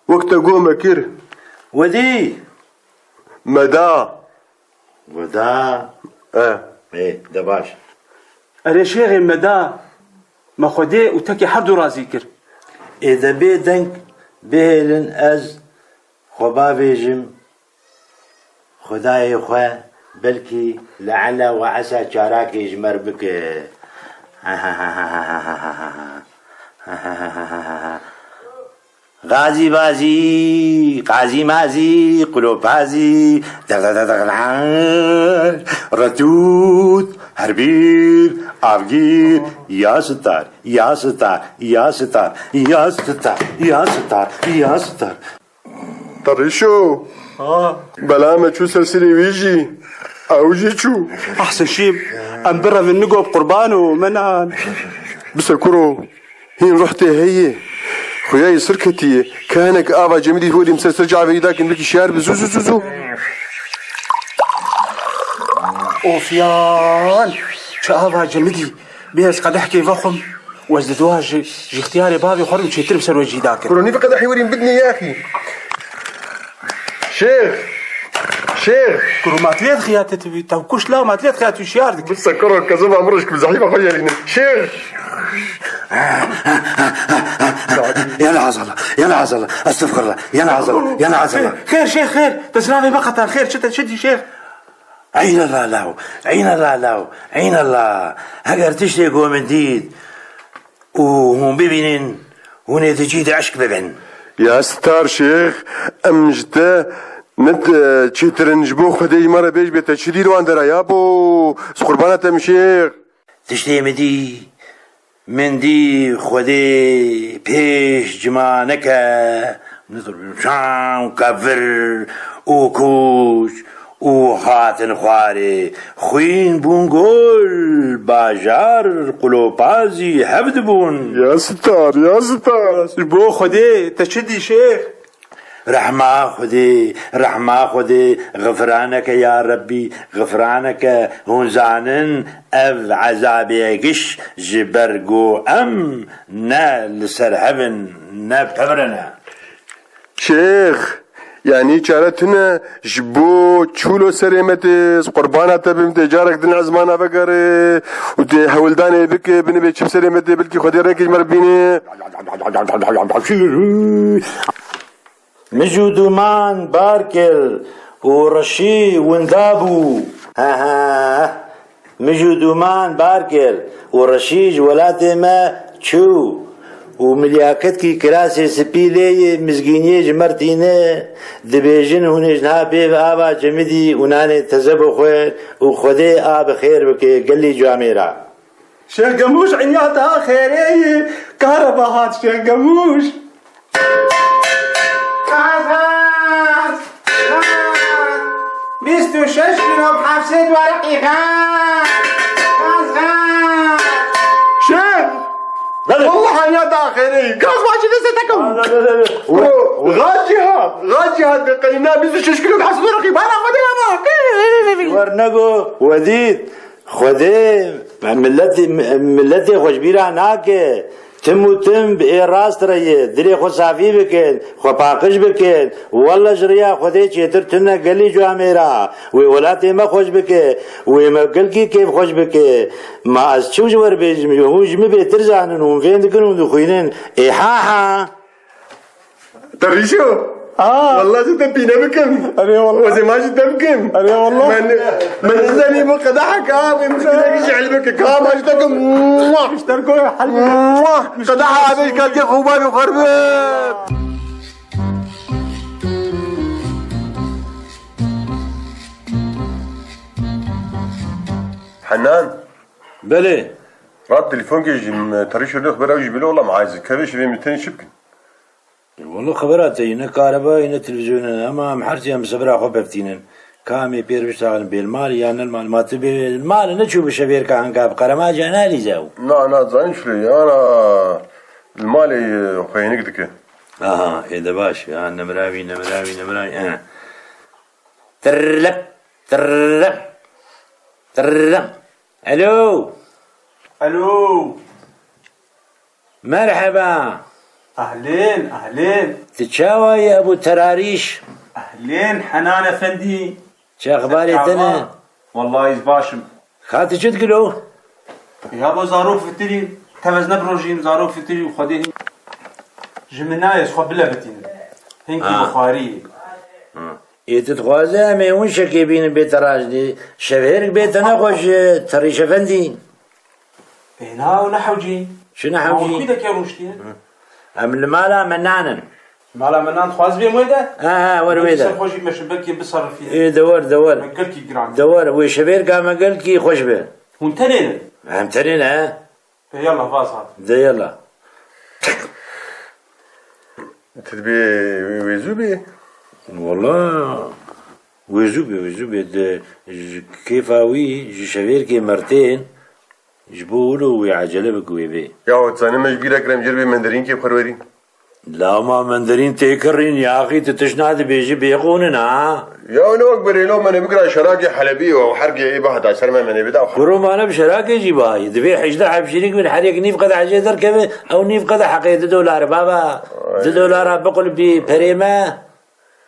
wek te go me kir. Wedî. Me da. Weda. E. Ê, de baş. Erê şêxê me da, me Xwedê û tekê her du razî kir. Ê de bê deng bihêlin ez xwe bavêjim, Xwedayê xwe belkî li ela we esa çarakê ji me re bike. Gazî bazî, qazî mazî, qulopazî, dex dex dex dex, retût, herbîr, avgîr, ya sitar, ya sitar, ya sitar, ya sitar, ya sitar, ya sitar. Tarîşo. Ha. Bela me çû ser sirê wî jî. Ew jî çû. Ehsen şîm. Em birevin nigo bi qurban û menan. Bise kuro. Hîn ruh tê heye. Xuya yê sir ketiye. Ke hinek ava cemidî holî ser ser cavê yî dakin bikî şiyar bi zû zû zû zû. Of yan. Çi ava cemidî. Bê ez qedehkê vexwim. Û ez li dua ji, ji îxtiyarê bavê xwe re û çêtir bi ser we cî dakim. Kuro nîv qedehê werîn bidinê ya axî. Şêx! Şêx! Kuro ma tu lê dixiya te tu, te kuşt la ma tu lê dixiya tu şiyar dikî. Bise kuro kezeba min rişk bi zehîfa xwe yerîne. Şêx! Ya neazala, ya neazala, estexfirullah, ya neazala, ya neazala. Xêr, xêr, şêx, xêr. Te sinavê me qetan, xêr, çi te, çi dî şêx? Eynallah law, eynallah law, eynallah. Heger tiştê ku min dît û hûn bibînin, hûn ê di cî de eşk bibin. Ya star şêx, em ji te ne çêtir in, ji bo Xwedê ji me re bêj bê te çi dî li wan dera ya bo, ez qurbana te im şêx. Tiştê min dî, Min dî Xwedê pêş cima neke, çaw kevir û kûç û hatin xwarê, xwîn bûn gol, bajar qulopazî hev dibûn. Ya sitar, ya sitar. Ji bo Xwedê te çi dî şêx? Rehma Xwedê, rehma Xwedê, xifraneke ya Rebbî, xifraneke, hûn zanin, ev ezabê giş ji ber ku em ne li ser hev in, ne pevre ne. Şêx, yanî çare tune, ji bo çûlo serê me tê, ez qurbana te bim, tê carek din ezmana vegere û tê hewldanê bike, binibê çi bi serê me tê, belkî Xwedê rengê ji me re bîne. Mij û dûman bar kir û reşî winda bû. He he. Mij û dûman bar kir û reşî ji welatê me çû û milyaketkî kirasê spî lê yê mizgîniyê ji me re tîne. Dibêjin hûn ê ji niha bê bi ava cemidî û nanê teze bixwin û Xwedê a bi xêr bike gelî camêra. Şêx Gemûş, inya te ha xêrê yî, kareba hat Şêx Gemûş. Xas, xas, xas. Bîst û şeş kîlo bi heft sed wereqî xas. Xas, xas. Şêx, belê. Wallah inya te ha xêrê yî. Gaz bacî destê te kewt. Belê, belê, belê. Bro, gaz jî hat, gaz jî hat, bi qeyna bîst û şeş kîlo bi heft sed wereqî. Bala xwe dê ama. Wer nego, wedît. Xwedê, miletê, miletê xwe ji bîra nake. Tim û tim bi ê rast re ye. Dilê xwe safî bikin, xwe paqij bikin. Welle ji riya Xwedê çêtir tune gelî camêra. Wê welatê me xweş bike. Wê me gelkî kêfxweş bike. Ma ez çi ji we re bêjim? Hûn ji min bêtir zanin, hûn fêm dikin, hûn dixwînin. Ê ha ha! Te rîşo? Aa! Wallah ji te pîne bikim. Erê wallah. Wezê ma ji te bikim. Erê wallah. Men, men nizanî bu qedehek a, wê min ji te ji elbeke. Ka ma ji te kim. Muah! Müşter koy, hal. Muah! Qedeha be, ka ke xuba bi xerbe. Henan. Belê. Rat telefon ke ji, em, Tarîşo lê xber ew jî bile olam aciz. Kevê şivê min tenê çi bikin? Walo xebera te yî, ne kareba yî, ne televîzyonê, ama em her tî em bi sebira xwe bevtînin. Ka em ê pêr biştaxin bê li malê yan ne li malê. Ma tu bê li malê neçû bi şevêrka hinka bi qeremaca nalîze ew? Na, na, zanî çilo ye, ana li malê, e, xwe hênik dike. Aha, ê de baş, ya nemira wî, nemira wî, nemira wî, eh. Tırrıp, tırrıp, tırrıp. Alo. Alo. Merheba. Ahlên, ahlên. Tu çawa yî Ebu Terarîş? Ahlên, Henan Efendî. Çi exbarê te ne? Wallahî ez baş im. Ka tu çi dikî lo? Ya bo zarok fitirî, tev ez ne bi rojî im, zarok fitirî û Xwedê hîn. Ji min nayê ez xwe bilevitînim. Hinkî Ha. bi xwarî. Ha. Ê tu dixwaze em ê winşekê bînin bê te rajdî. Şevêrk bê te nexweş, Terîş Efendî. Ê na ew ne hewcî. Çi ne hewcî? Ew kî de ke rûniştiye? Em li mala Menan in. Mala Menan dixwaz bêm wê de? Ha, ha, wer wê de. Ser xwe jî me şibekê biserifî. Ê, de wer, de wer. Me gelkî giran. De wer, wê şevêrka me gelkî xweş be. Hûn tenê ne? Em tenê ne. Ê, yallah, vaz hat. De yallah. Tu dibê wê zû bê? Wala, wê zû bê, wê zû bê. De, ji kêfa wî, ji şevêrkê mertên, ji bo wilo wê ecele bik wê bê. Ya, tu zanî me ji bîra kir em jê re bê menderînkê bi xwe re werîn. Lama menderîn tê kirîn, yaxî tu tişt nadibêjî bê qûnin ha. Ya ne wek berê lo me ne bikira şerakê Helebî û hergê ê bihata ser me me ne bida xwe. Kuro mane bi şerakê jî bayî. Divê hejdeh heb şirîk bin, her yek nîv qedehe jê derkeve, ew nîv qedehe heqê du dolar baba. Ay. Du dolara biqulbî perê me.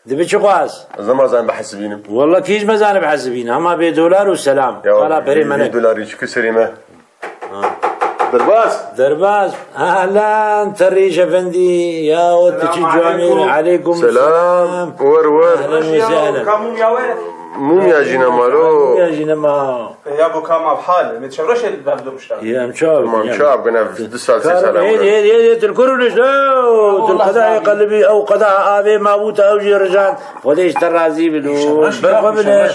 Dibi çi xwaz? Ez nema zan bihesibînim. Walla kî ji me zane bihesibîne. Hema bê dolar û selam. Ya, Qala perê me ne. Dolarî çi ku serê me. Derbas. Derbas. Ahlan, Terîş Efendî. Ya, o tu çi Selam camîr. Aleykum. Aleykum selam. Selam. Wer, wer. Ahlan ve sehlan. Ka mumya we? Mumya jî ne malo. Mumya jî ne ma. Ya bo ka ma hal. Me çevreşe bevdo bişta. Ya, em çav. Tamam, çav gene du saat, sê saat. Ê, ê, ê, ê, tu li kur rûnişt, o, tu li qedayê qelibî, ew qeda avê ma bû te ew jî rijand. Xwedê ji te razî bin. Berxwe bine.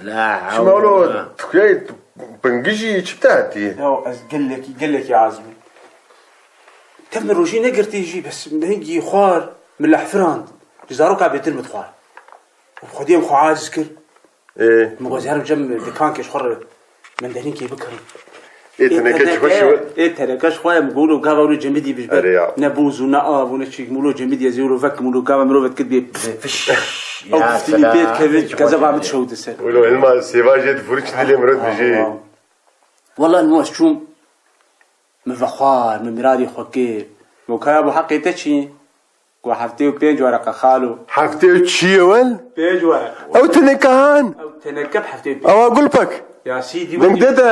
La Şima wilo, hawla. Tu kuyayê tu pingijî çi bi te hatiye? Ya ez gelekî, gelekî azim im. Tev min rojî negirtî jî, bes min hingî xwar, min lehfirand. Ji zaroka bêtir min dixwar. Xwediyê min xwe aciz kir. Ê. Min got, "Herim cem dikankê ji xwe re menderînkê bikirim." Ê, teneke ji xwe şiwe. Ê, teneke ji xwe ye, min got, "Wilo gava wilo cemidî bijbe." Erê ya. Ne boz û ne av û ne çîk, min wilo cemidî ez ê wilo vekim, wilo gava mirov et kir bê. Bê fiş. Ew Ya giftinî selam. Pêr kevin, kezeba min dişewite ser. Wilo hilma sêva jê difuriş dilê mirov dijî. Wala nû ez çûm, min vexwar, min miradî xwe kir. Min got, "Kaya bo heqê te çi?" Ku heftê û pênc wereqe xalo. Heftê û çi ye wel? Pênc wereqe. Ew teneke han? Ew teneke bi heftê û pênc. Ewa gulpek. Ya sîdî Deng wekî. Dede.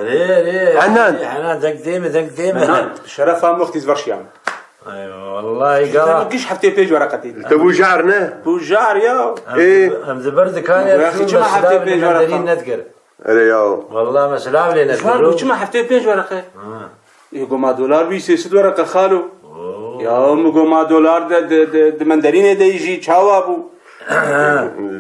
Erê, erê. Henan. Henan, deng tê min, deng tê min. Henan, şerefa min wextî ez verşiyam. Ay, wallahî Ji gava. Te giş heftê û pênc wereqe tê. Te bû jar ne? Bû jar ya. Em Ê. di-, em di ber dikanê Ya, çûn, çima me heftê û pênc silav wereqe? Li nedikir. Erê yaw. Walla me silav lê Ji wan nekir. Çima heftê û pênc wereqe? Ha. Ê, goma dolar bî sê sed wereqe xalo. Oo. Ya, min goma dolar de, de, de, di menderînê de jî çawa bû?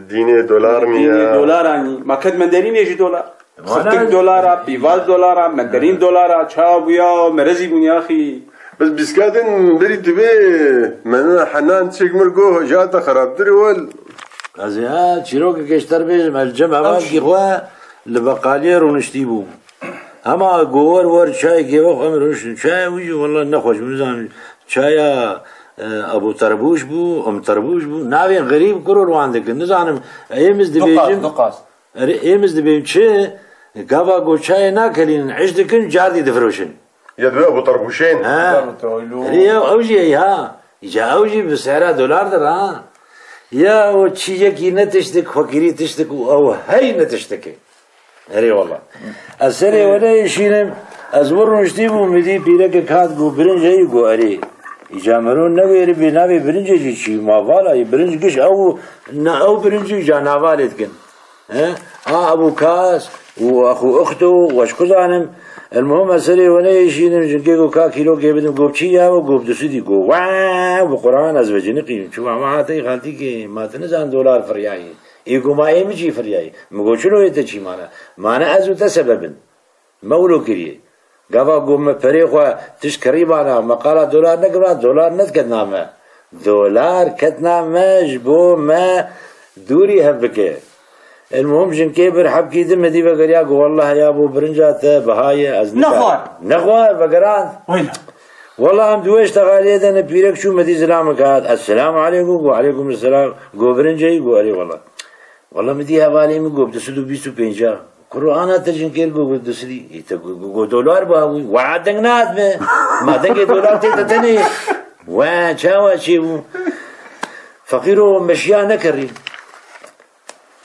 Dînê dolar mî Dînê ya? Dolar anî. Ma ket menderînê jî dolar. Wala Xirtik dolara, pîval dolara, menderîn dolara, çawa bû ya, merezî bûn yaxî. Bes bîska din berî dibê, mena henan çek mir go, ja te xerabtir wel. Ez ya çîrokekê ji te re bêjim, ez li cem hevalkî xwe li beqaliyê rûniştî bûm. Hema go wer wer çayekê vexwe em rûniştin. Çaya wî jî wela nexweş bû, nizanim çaya, e, Ebû Terbûş bû, Em Terbûş bû. Navên xerîb kuro li wan dikin. Nizanim êm ez dibêjim. Duqas, duqas. Erê, êm ez dibêm çi? Gava go çayê nakelînin, iş dikin, cardî difiroşin. Ya divê Ebû Terbûşên. Ha. Erê ya, ew jî ey ha. Îca ew jî bi sehra dolar dir ha. Ya o çî yekî ne tiştik, fakirî tiştik û ew hey ne tiştik e. Erê wala. Ez serê we neyêşînim, ez wir rûniştî bûm, min dî pîrekek hat go birinc heyî go erê. Îca miro newêribê navê birincê jî çî ma vala yê birinc giş ew ne ew birincî îca navalê dikin. He? A Ebû Kas û exû Uxto û weş ku zanim. El muhim ez serê we neyêşînim, jinkê go ka kîlokê bidim, go bi çi ya we, go bi du sidî, go we bi Quran ez veciniqîm. Çima ma hateyî xaltîkê, ma tu nizan dolar firyayî. Ê go ma ê min jî firyayî. Min go çilo yê te çî mane? Mane ez û te sebeb in. Me wilo kiriye. Gava ku me perê xwe tişt kerîbana, me qala dolar nekiribana, dolar nediketna me. Dolar ketna me ji bo me dûrî hev bike. El muhim jinkê bir hebkî din me dî vegeriya ku welleh ya bo birinca te biha ye ez nika. Nexwar. Nexwar, vegeran. Wayla. Welleh em di wê ştexaliyê de ne pîrek çû me dî zilameke hat. Esselamu aleykum, ku aleykum selam. Go birinceyî, go erê welleh. Wala min dî hevalê min got, du sed û bîst û pênc a. Kuro ana te jinkêr got, got du sed. Ê, te got, got, got dolar ba wî. Wa deng nat me. Ma dengê dolar tê te tenê. We çawa çêbû? Feqîro meşiya nekerî.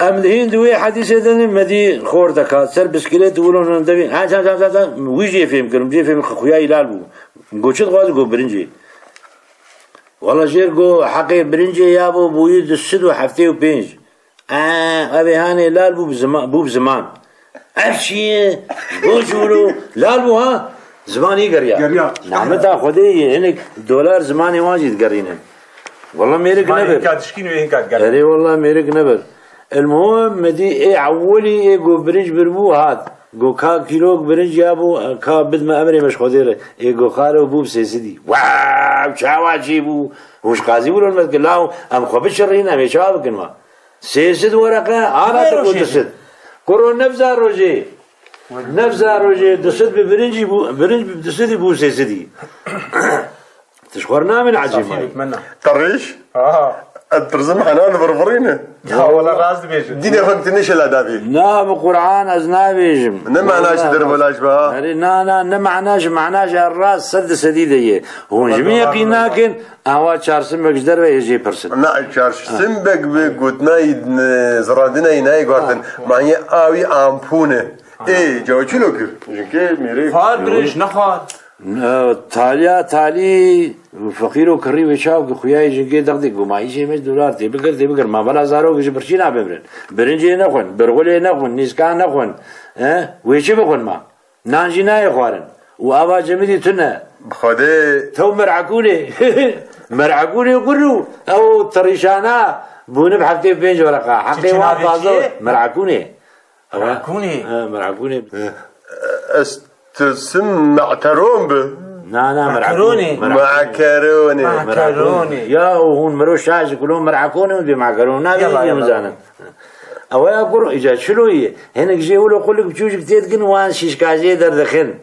Em li hîn di wê hedîsê de ne, me dî xor deka, ser biskilêt û wilo devî. Ha, ha, ha, ha, ha. Wî jê fêm kirim, jê fêm xuya îlal bû. Go çi dixwaz, go birincê. Wala jêr go heqê birincê ya bo bûyî du sed û heftê û pênc. Eee, ev ê hanê lal bû bi zima-, bû bi ziman. Ev çi ye? Ji bo çûro lal bû ha? Zimanî geriya. Geriya. Nameta Xwedê ye, hinek dolar zimanê wan jî digerînin. Wala mêrik Zimanê nebir. Hinka dişkîn wê hinka digerîn. Erê wala mêrik nebir. El muhim, me dî ê ewilî ê go birinc birbû hat. Go ka kîlok birinc ya bû, ka bidme emrê me ji Xwedê re. Ê go xalo bû bi sê sedî. Wow, çawa çêbû? Hûn ji qazî bûn me dikin, law, em xwe bişirîn, em ê çawa bikin ma? Sê sed wereqe, ana Her te rojê. Got du sed. Kuro nefza rojê. Nefza rojê, du sed bi birincî bû, birinc bi du sedî bû sê sedî. Tişt xwar namin ecêb. Tafî bitmena. Tarîş? Aha. Ez dirzim henan virvirîne. Ya wala rast dibêjin. Dîne xwe tu nêşela davî. Na, bi Qur'an ez nabêjim. Ne mana ji Wala dervolaj ba. Erê, na, na, ne mana ji, mana ji rast sed di sedî de ye. Hûn ji min Wala yeqîn wala. Nakin, awa çarsimbek ji derve hê jê pirsin. Na, çarsimbek bi gotinayî, e, zirandinayî nayê guhertin. Ha. Manyê awî ampûne. Ê, cawe çilo kir? Jinkê mêrê. Xwar biriş, ne xwar. Ne, taliya talî, feqîr û kirî wê çaw ki xuyayê jinkê dexdê ku ma îşê me dolar tê bikir, tê bikir. Ma bela zarok ji birçî nabimrin. Birincê nexwin, birxulê nexwin, nîska nexwin. He? Wê çi bixwin ma? Nan jî nayê xwarin. Û ava cemidî tune. Bi Xwedê. Tew merakûnê. Merakûnê kur û ew tirîşana bûne bi heftê û pênc wereqa. Heqê wan taze. Merakûnê. Merakûnê. Ha, merakûnê. Ez tilsim me'teron bi. Na, na, merakûnê. Merakûnê. Me'teronê. Me'teronê. Ya, û hûn miro şaş kulo merakûnê û dê me'teron. Na, yala, yala. Ew ya kur, îca çilo ye. Hinek jê wilo qulik biçûcik tê dikin, wan şîşkajê derdixin.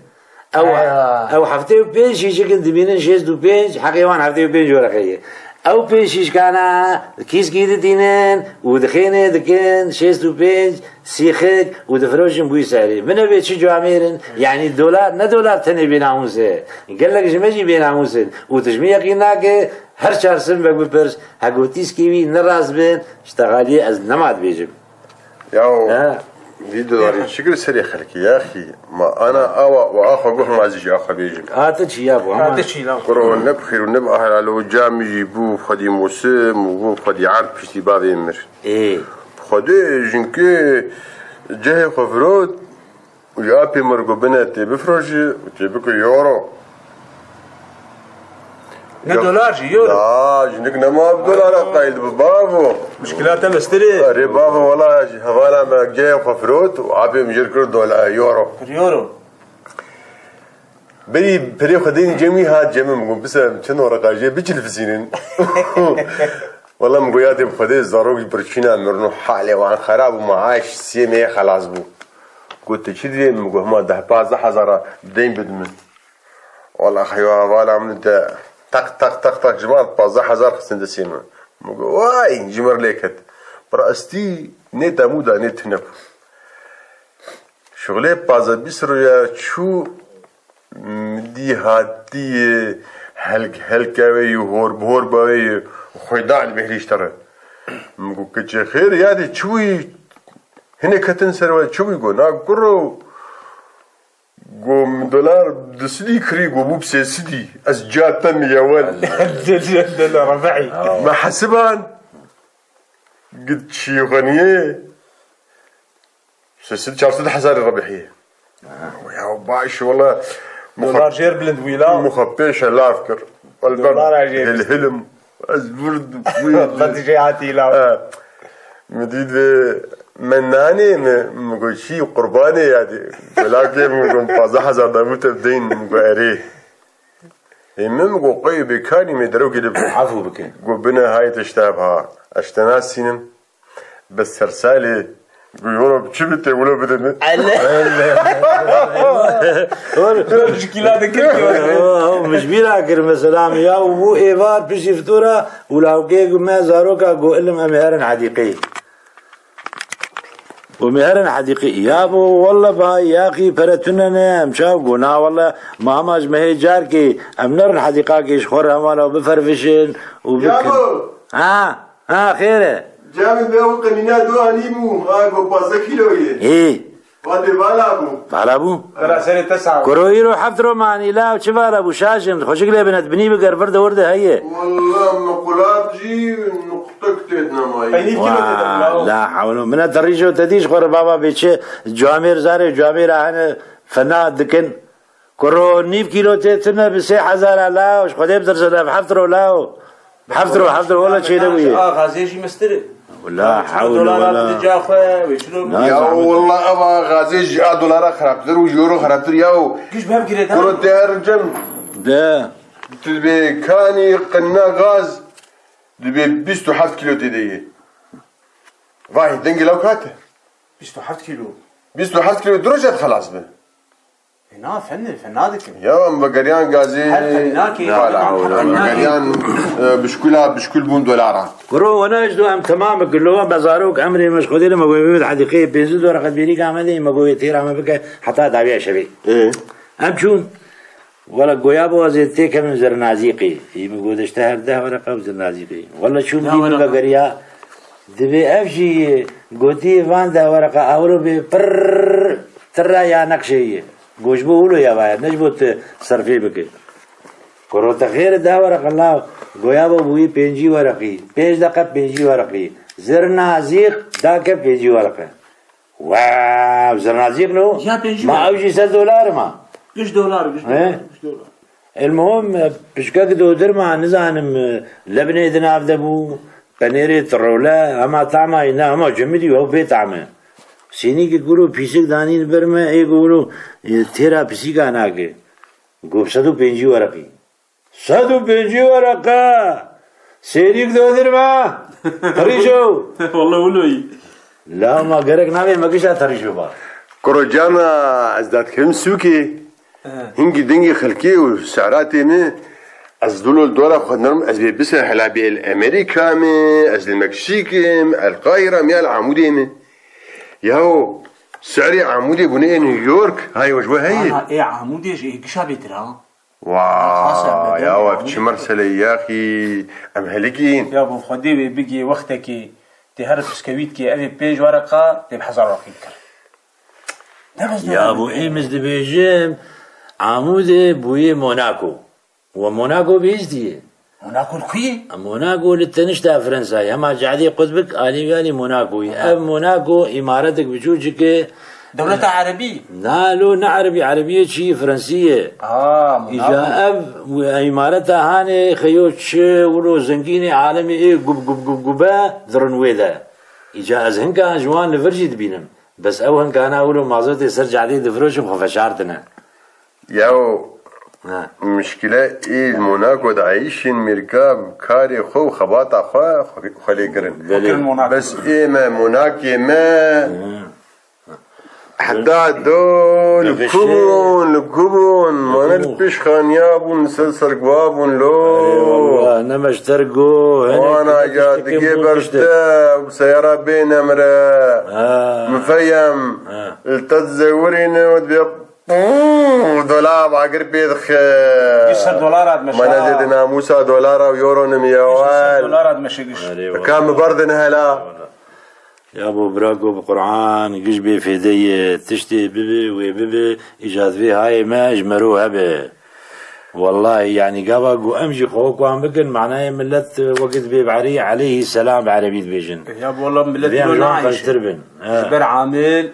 Ew, Eya. Ew heftê û pênc şîşikin dibînin, şêst û pênc, heqê wan heftê û pênc wereqe ye. Ew pênc şîşkana kîskî didînin û dixênê dikin, şêst û pênc sîxik û difiroşin bûyî serê. Min ev ê çi camêr in? Yanî dolar, ne dolar tenê bênamûs e. Gelek ji me jî bênamûs in. Û tu ji min yeqîn nake, her çarsimbek bipirs, hego tîskê wî ne rast bin, ji texaliyê ez nema dibêjim. Yaw, He. Vî dolarî çi kir serê xelkê, yaxî? Ma ana awa û axa guh ma ez jî axa bêjim. Ate çi ya bu, ama. Ate çi ya? Kuro ne bi xêr û ne bi helal û camî jî bû xwedî mûsim û bû xwedî erd piştî bavê mir. Ê. Xwedê jinkê cehê xwe firot û ji apê mir got bine tê bifroşî û tê bike euro. Ne Ya. Dolar jî, euro. Ya, jinik nema bi dolara qayil bi bavo. Muşkila te mestirê. Erê bavo, wala ji hevala me ceyê xwe firot û apê min jê kir dolar, euro. Euro. Berî perê xwe deyîn cemî hat cemim got, bise çend wereqa jê biçilfisînin. Wala min got, ya tê bi Xwedê zarok ji birçîna mirin û halê wan xerab û maaş sê mehê xelas bû. Got, tu çi divê? Min got, hema deh pazdeh hezara deyn bidin min. Wala xeyo hevala min te teq, teq, teq, teq ji van pazdeh hezar xistin destê min. Min got, way, ji mir lê ket. Bi rastî ne demû da ne tune bû. Şuxulê pazdeh bîst roja çû, min dî hatî, helk, helke wê yî, hor bi hor be wê yî, xwêdan bêhrîşte re. Min got, keçê xêr, ya dê çi bûyî? Hinek ketin ser we, çi bûyî? Got, na kuro. Go min dolar du sidî kirî, go bû bi sê sidî. Ez ca te min yewel. Dolar rebehî. Me hesiban. Git çî xweniyê. Sê sed çar sed hezar rebehiyê. Ya baş wala. Dolar jêr bilind bûyî la. Muxa pêşe lav kir. Elbet Dolar a jêr hil hilim. Ez vurd. Qet jê hatî la. Ha. Min dît vê me nanê mi, min got, "Çî qurbanê ya dê." Belakê min got, "Pazdeh hezar da min te bideyîn." Min got, "Erê." Ê min, min got, "Qey bê kanî me derewkê de." Efû bike. Got, "Bine hayê te ji te ha. Ez ji te nasînim." Bes ser salê. Got, "Yoro çi bi te wilo bide min." Ji kîla dikir ki. Min ji bîra kir mesela, ya û bû êvar piştî fitora û lawkê got, "Me zaroka got, ilim em ê herin hedîqeyê." Û me herin hedîqî. Ya bo, walla ba, yaxî pere tune ne, em çav go. Na walla, ma hema ji me hê carkê, em nerin hedîqakê ji xwe re hema la bifervişin û bikin. Ya bo! Ha, ha, xêr e. Cemil be ew qenîna du anî bû, ha go pazdeh kîlo ye. Hê. Vadê vala bû. Vala bû? Bera serê te sağ ol. Kuro îro heft ro manî la, çi vala bû, şaş in. Xweşik lê bine, binî biger, vir de wir de heye. Walla me qulab jî nuqtek têt nemayî. Peynî kîlo têt nemayî. La hewlo. Mine te rîjo te dî ji xwe re baba bê çi camêr zarê camêra hene fena dikin. Kuro nîv kîlo tê tune bi sê hezar a la, ji Xwedê bitirsin ev heft ro la. Heft ro, heft ro, wala çênebûye. A gazê jî mestir e. Wala hewle wala. Wê çilo. Ya wala eva gazê ji a dolara xirabtir û ji euro xirabtir ya. Giş bev girêdan. Kuro te her cem. De. Tu dibê kanî qinna gaz dibê bîst û heft kîlo tê de ye. Vay, dengê law kate. Bîst û heft kîlo. Bîst û heft kîlo du roja dixelas be. Fena fenê, fena dikim. Ya em vegeriyan gazî. Her qenînakê, Vala her hewle. Qenînakê. Vegeriyan, e, bişkula, bişkul bûn dolara. Kuro, wena ji do em temam bikin. Lo em bezarok, emrê me ji Xwedê re me goyê bibit hedîqeyê pênc dolara qet bêrî ka me de, me goyê têra me bike heta dawiya şevê. Ê. Em çûn. Wela goya bo ez ê têkevim zirnazîqî. Î min got, işte her deh wereqa û zirnazîqî. Wela çûm dî min vegeriya. Dibê ev jî gotî van deh wereqa ewro bê pirr tirra ya neqşê yê. Go ji bo wilo ya vaye, ne ji bo tu serfê bike. Kuro te xêr e deh wereqa la goya bo bûyî pêncî wereqî. Pênc deqe pêncî wereqî. Zirnazîq dake pêncî wereqe. Wow, zirnazîq no? Ya pêncî Ma wereqî. Ew jî sed dolar ma? Giş dolar, giş He? dolar, giş dolar. Elmuhim, pişkek dodir ma, nizanim, lebnê di nav de bû, penêrê tirole, hema tamay ne, hema cemidî ew bê tam e. Sênîkê kuro pîsik danî li ber me, ê go wilo, e, têra pisîka nake. Go sed û pêncî wereqî. Sed û pêncî wereqe! Sênîk dodir me! Terîjo! Walla wilo yî. La ma gerek nabê me gişa terîjo ba. Kuro cana ez dadkirim sûkê. He. Hingî dingê xelkê û seratê me, ez dilo li dora xwe nerim, ez bê biser hela bê li Amerîka me, ez li Meksîkê me, El Qahîra me ya li Amûdê me. Yaw, serê Amûdê bûne ê New York, hay we ji we heye? Ana, ê Amûdê ji ê gişa bêtir ha. Wa, Xasa, ya bedel we Amûdê çi mesele yaxî, em helikîn. Ya bo Xwedê wê bigê wextekê tê her piskewîtkê evê pênc wereqa tê bi hezar wereqî bikir. Ne bes Ya dolar bo bike. Ê min dibêjim, Amûdê bûyê Monaco. We Monaco bihîstiye? Monaco li ku ye? Monaco li tenişta Fransayê. Hema cadê qutbik alî wî alî Monacoyê. Ha. Ev Monaco îmaretek biçûçik e. Dewleta Erebî? Na lo ne Erebî, Erebiyê çi Fransî ye. Ha, Monaco. Îca ev îmareta hanê xeyo çi wilo zengînê alemê ê gub gub gub gube dirin wê de. Îca ez hinka ji wan li vir jî dibînim. Bes ew hinkana wilo mazotê ser cadê difiroşin xwe veşartine. Yaw, Ha. Mişkile ê li Monaco de eyşên mêrka bi karê xwe û xebata xwe, xwe, xwe lê kirin. Belê. Kirin Monaco. Bes ê me, Monakê me, Ha. heta do li Nefişe. ku bûn, li ku bûn? Mane li Ku? pêş xaniya bûn, li ser serguva bûn lo. Eyvallah, ne meşter go, hene Wana kine ya tiştekê digê bûn berte, tiştek. Û seyara bê nemre. Ha. Mifeyem. Ha. Li te dizewirîne û dibê Pû, dolar agir pê dixe. Giş ser dolar hat meşe. Mana zêde namûsa dolara û euro nimî Giş ser awal. dolar hat meşe giş. Erê Ka wala. mi berdin hela. Ya bo bira ku bi Qur'an giş bê fêde ye. Tiştê bibe, wê bibe, îcat vê hayê me ji mero hebe. Wallahî, yanî gava ku em jî xwe wek wan bikin, manayê millet, e, wekî dibê bi Erî aleyhî selam bi erebî dibêjin. Ya bo wala millet Vê em wilo ji wan nayşe. qeştir bin. He. Ji ber amil,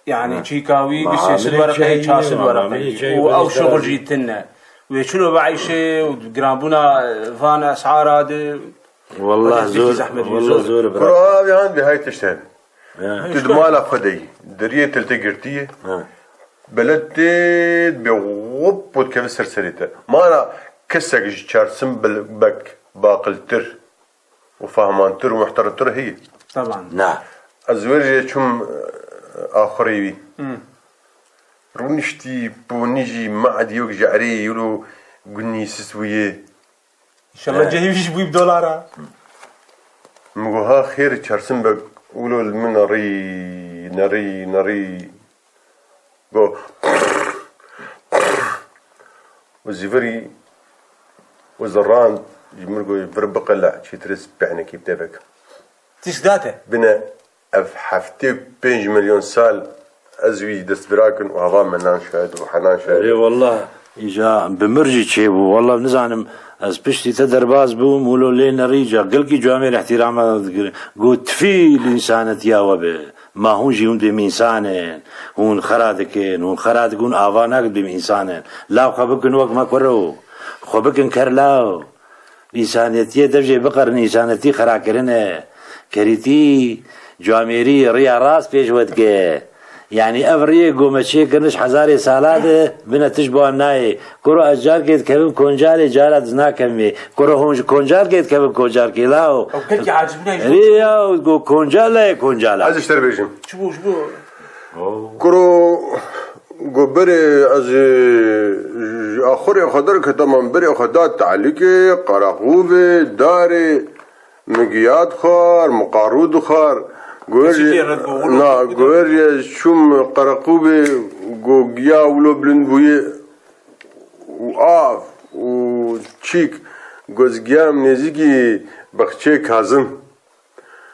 Yani Ha. çîka wî Ma bi sê sed amilê wereqeyê çayê çar sed ye, ma wereqeyê. amilê çayê Û wî ew şixul jî tune. Wê çilo be eyşê û giranbûna, e, van esara de Wallah Hadi zor, zehmet wallah zor. zor bira. Kuro avê han bi hay tişt hene. Ya. Tu di mala xwe de yî. Deriyê te li te girtiye. Ha. Belet tê bi wop pot keve ser serê te. Mara kesek ji çarsim bek baqiltir û fahmantir û muhteretir heye. Taban. Na. Ez wê jê çûm, e, axurê wî. Hmm. Rûniştî, ponî jî, me'dî wek ji erê yilo gunî sis bûye. İnşallah Evet. cehî wî ji bûyî bi dolara. Min got, ha xêr, çarsim be Wilo li min nerî, nerî, nerî. Go. Û zîvirî û zirand ji min go vir biqile, çêtir ez pehnekî bi te bikim. Tişt date. Bine ev heftê û pênc milyon sal ez wî destbira kin û hava min nan şahid û henan şahid. Ê wallah, îca bi mir jî çêbû. Wallah nizanim, ez piştî te derbas bûm, wilo lê nerî ca. Gelkî camêr îhtîrama dikirin. Got, "Tfî li însanetiya we be. Ma hûn jî hûn bêm însan in. Hûn xera dikin, hûn xera dikin, hûn ava nakin bêm însan in. Law xwe bikin wek me kuro. Xwe bikin ker law." Însanetiyê dev jê biqerin, însanetî xerakirin e. Kerîtî, camêrî, riya rast pêş we dike. Yanî ev riyê ku me çêkirine ji hezarê sala de, bine tişt bi wan nayê. Kuro ez carkê dikevim koncalê, cara diz nakevimê. Kuro hûn ji koncalkê dikevin koncalkê, law. Ew gelkî acibîne ji Rê ya, ku koncal nayê koncala. Ez ji te re bêjim. Çi bû, ji bo? Kuro, go berê ez ji, ji axurê xwe derketim, berê xwe da tehlîkê, qereqûvê, darê, min giya dixwar, min qarû dixwar. Goher Keçikê jî, red go, wilo na, goher jî ez çûm qereqûvê, go giya wilo bilind bûye û av û çîk, go ez giyam nêzîkî bexçê Kazim.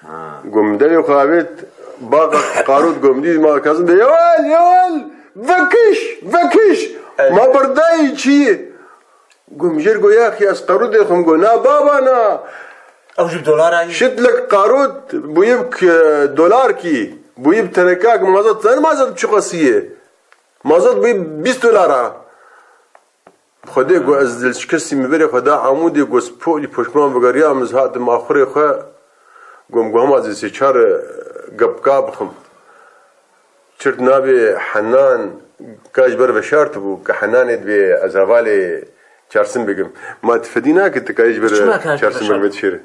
Ha. Gom devê xwe avêt, baqa qarût gom dît, ma Kazim de, "Yewel, yewel, vekiş, vekiş, Evet. ma berdayî çi ye?" Gom jêr go, "Yaxî, ez qarût dêxim," go, "Na baba na." Ew jî bi dolara ye. Şitlek qarût bûyî bi k-, dolar kî, bûyî bi tenekak mazot, zanî mazot çi qasî ye? Mazot bûyî bîst dolara. Xwedê ku ez dilşikestî min berê xwe da Amûdê, ku ez polî poşman vegeriyam, ez hatim axurê xwe, gom ku hema ez ê sê çar gepka bixim. Çirt nabê Henan ka ji ber veşartibû, ke Henanê dibê ez hevalê Çarsimbek im. Ma tu fedî nake tu kayê ji ber Çima ka ji ber Çarsimbek veşart? Vedişêre.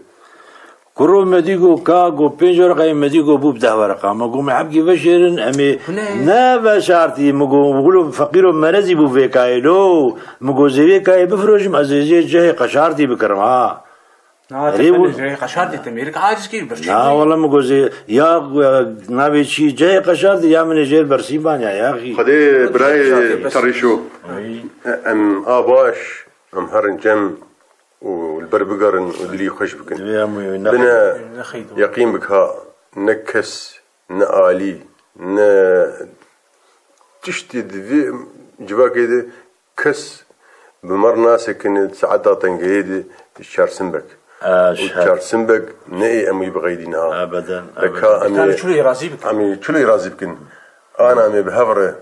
Kuro me dî go ka, go pênc wereqeyê me dî go bû bi deh wereqa. Me go me hebkî veşêrin, em ê Hûn ê ne veşartî, me go wilo feqîro merezî bû vê kayê lo. Me go zê vê kayê bifirojim, ez ê zê cehê qeşartî bikirim ha. Na, Erê te bû- jê qeşartî te mêrik aciz kî birçî. Na, wala me go zê, ya, ya navê çî cehê qeşartî ya min ê jêr bersîban ya, ya xî. Xwedê birayê Terîşo. Ay. Em a baş, em herin cem. û li ber bigerin û dilî xweş bikin. Divê em wê neqî- Bine neqî- yeqîn bik ha, ne kes, ne alî, ne tiştê di vê civakê de kes bi mer nasekine di saeta tengeyê de Çarsimbek. Û Çarsimbek ne ê em wî bixeydî niha. Ebeden, Eka ebeden. em ê, Dikare çulê razî bikin. Em ê çulê razî bikin. Ana em ê bi hev re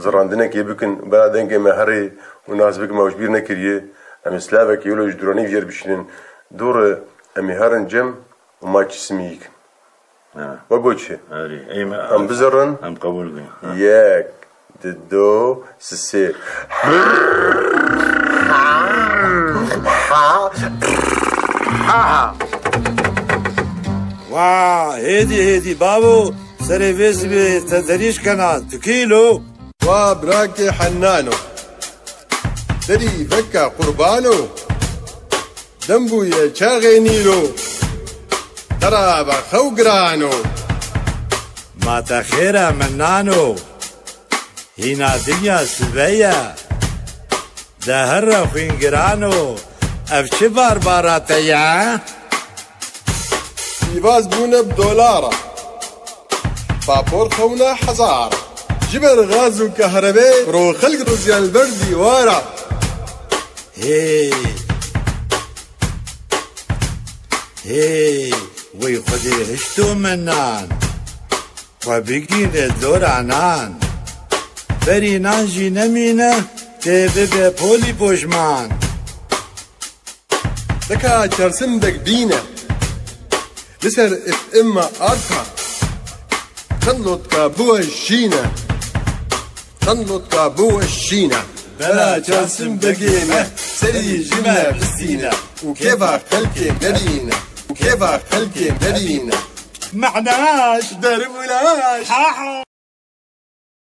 zirandinekê bikin, bera dengê me herê û nas bikin me ji bîr nekiriye. Em ê silavekê wilo ji duranî vijêr bişînin. Dû re em ê herin cem û ma çi simî yikin. Ha. We got çi? Erê, ey me Em bizirin. Em qebûl bikin. Ha. Yek, di do, sisê. Wa, hêdî, hêdî, bavo. Serê vê sibê te derîş kena, tu kî lo? Wa birakê Hennano, derî veke qurbano, dem bûye çaxê Nîlo, xeraba xew girano. Ma te xêr e Mennano, hîna dinya sibe ye. De here xwîn giran o, ev çi barbara te ye? Pîvaz bûne bi dolara, papor xewne hezar. Ji ber gaz û kahrebê ro xelk doziyan li ber dîwara. Hey! Hey! Wey Xwedê hişto min nan. Xwe bigîne dora nan. Berî nan jî nemîne, tê bibe polî poşman. Deka Çarsimbek bîne. Li ser F M arta. Çend lotka biwe şîne. Çend lotka biwe şîne. Bela Çarsimbekê me, serî ji me bistîne. Û kêfa xelkê me bîne. Û kêfa xelkê me bîne. Mehnaş. Derbulaş. Ha ha.